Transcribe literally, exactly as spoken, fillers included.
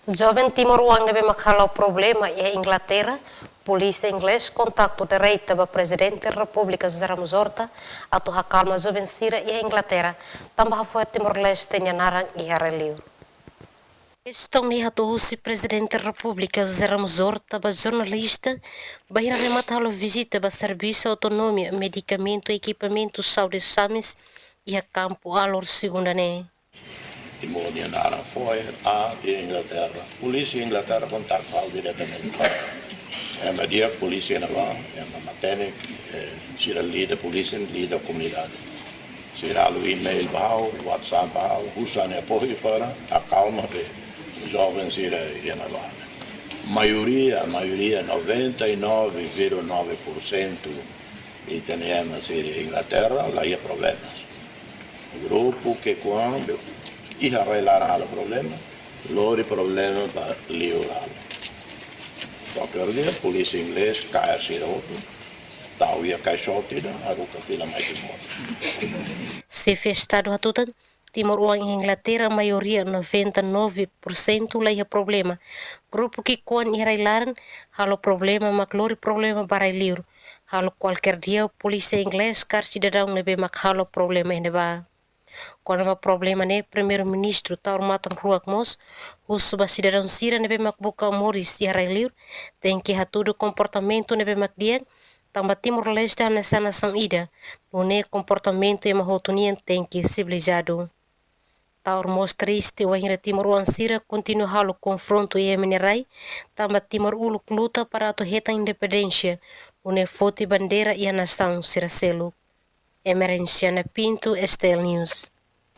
Joven timoroan ne'ebé mak halo problema iha Inglaterra, polísia inglés kontaktu direta ba Prezidente Repúblika José Ramos Horta atu hakalma joven sira iha Inglaterra, tanba hafo'er Timor-Leste nia naran iha rai-liur. Kestaun ne'e hato'o husi Prezidente Repúblika José Ramos Horta ba jornalista bainhira remata halo vizita ba Servisu Autonómia Medikamentu Ekipamentu Saúde SAMES iha Kampu Alor, Segunda ne'e. Timor nia naran fo'er, a, iha Inglaterra. Polísia Inglaterra kontaktu ha'u diretamente. Ema di'ak polísia ne'ebá, ema matenek, eh, sira lida polísia, lida komunidade. Sira halo email ba ha'u, WhatsApp ba ha'u, husu ha'u-nia apoiu para akalma be joven sira iha ne'ebá. Maioria, maioria, noventa e nove vírgula nove por cento ita-nia ema sira iha Inglaterra la iha problemas. Grupu ki'ikoan be iha rai-laran halo problema, lori problema ba liur halo. Kualkér dia, polísia inglés kaer sira hotu, tau iha kaixote ida, haruka fila mai Timor. Xefe Estadu hatutan, timoroan iha Inglaterra maioria, noventa e nove por cento, la iha problema. Grupu ki'ikoan iha rai-laran halo problema mak lori problema ba rai-liur. Halo kualkér dia polísia inglés kaer sidadaun ne'ebé mak halo problema iha ne'ebá. Kona-ba problema ne'e, Primeiru-Ministru Taur Matan Ruak mós husu ba sidadaun sira ne'ebé mak buka moris iha rai-liur, tenke hatudu komportamentu ne'ebé mak di'ak, tanba Timor-Leste hanesan nasaun ida, nune'e komportamentu ema hotu nian tenke sivilizadu. Taur mós triste wainhira timoroan sira kontinua halo konfrontu iha ema nia rai, tanba Timor uluk luta para atu hetan independénsia, nune'e foti bandeira iha nasaun sira seluk. Emerenciana Pinto, STL News.